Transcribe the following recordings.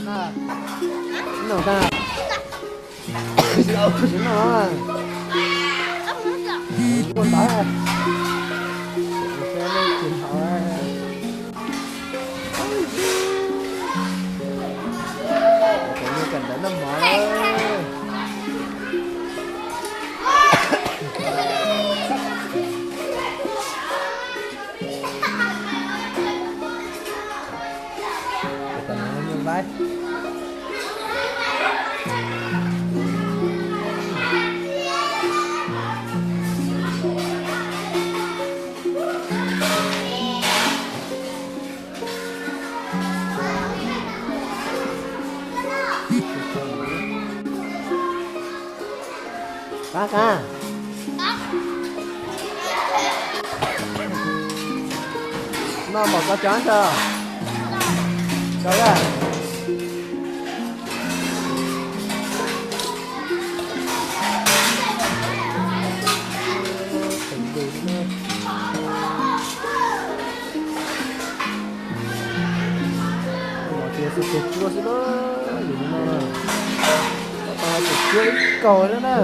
Noj tag. Tsis noj. Ua ntawd. Tsis noj. Cov niag kawm ntawv noj mov. Qab qab. Noj npaum ko cov ntawd. Cov lawm. Los tias xwb tus cuab xwb na, yus no na. Tab tom tus cuab ib kaug na na.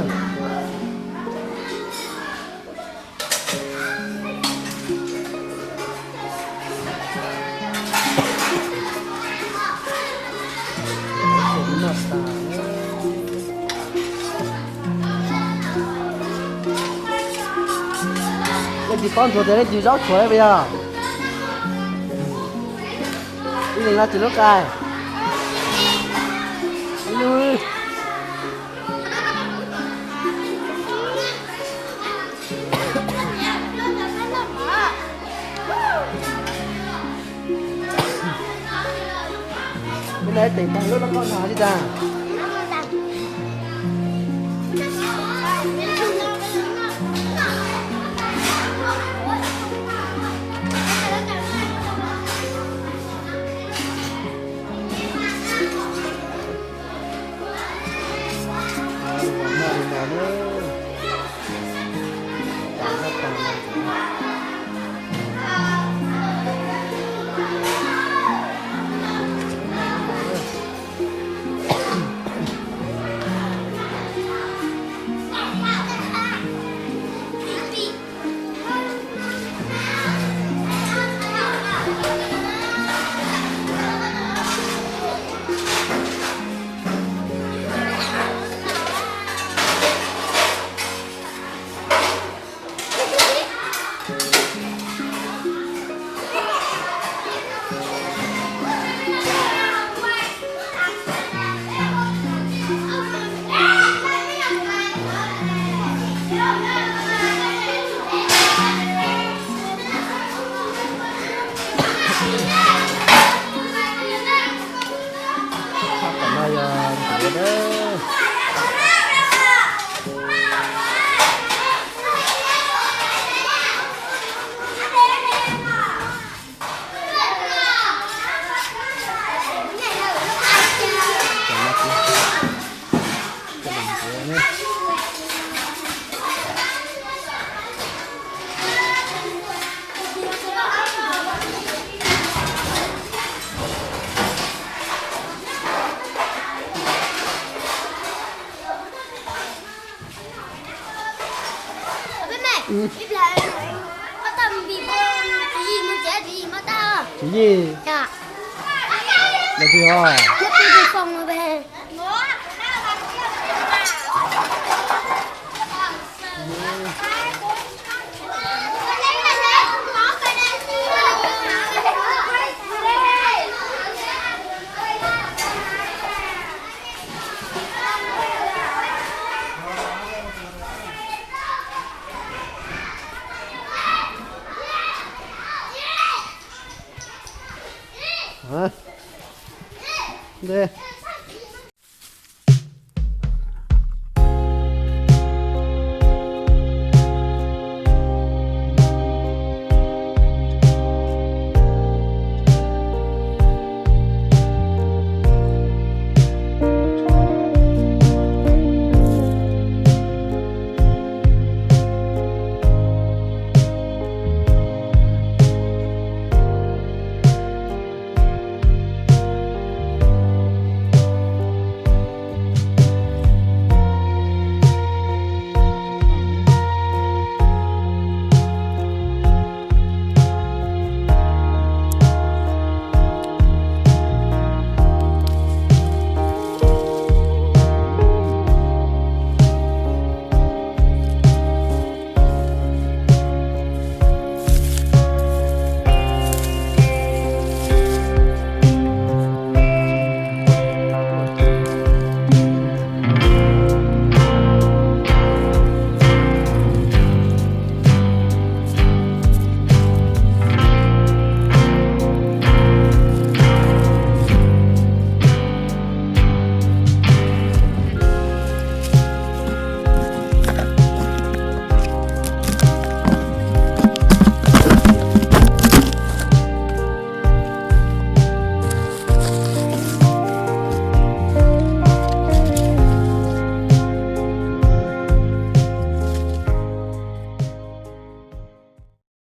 Leej twg paub ntxuav tias leej twg zaub tshuav puas yog? Ib leeg no tsis lub qai. Ib lub. Ib leeg teem tag lub no koj noj tsis tag. Tswv Yim. Los twg os? Ntej.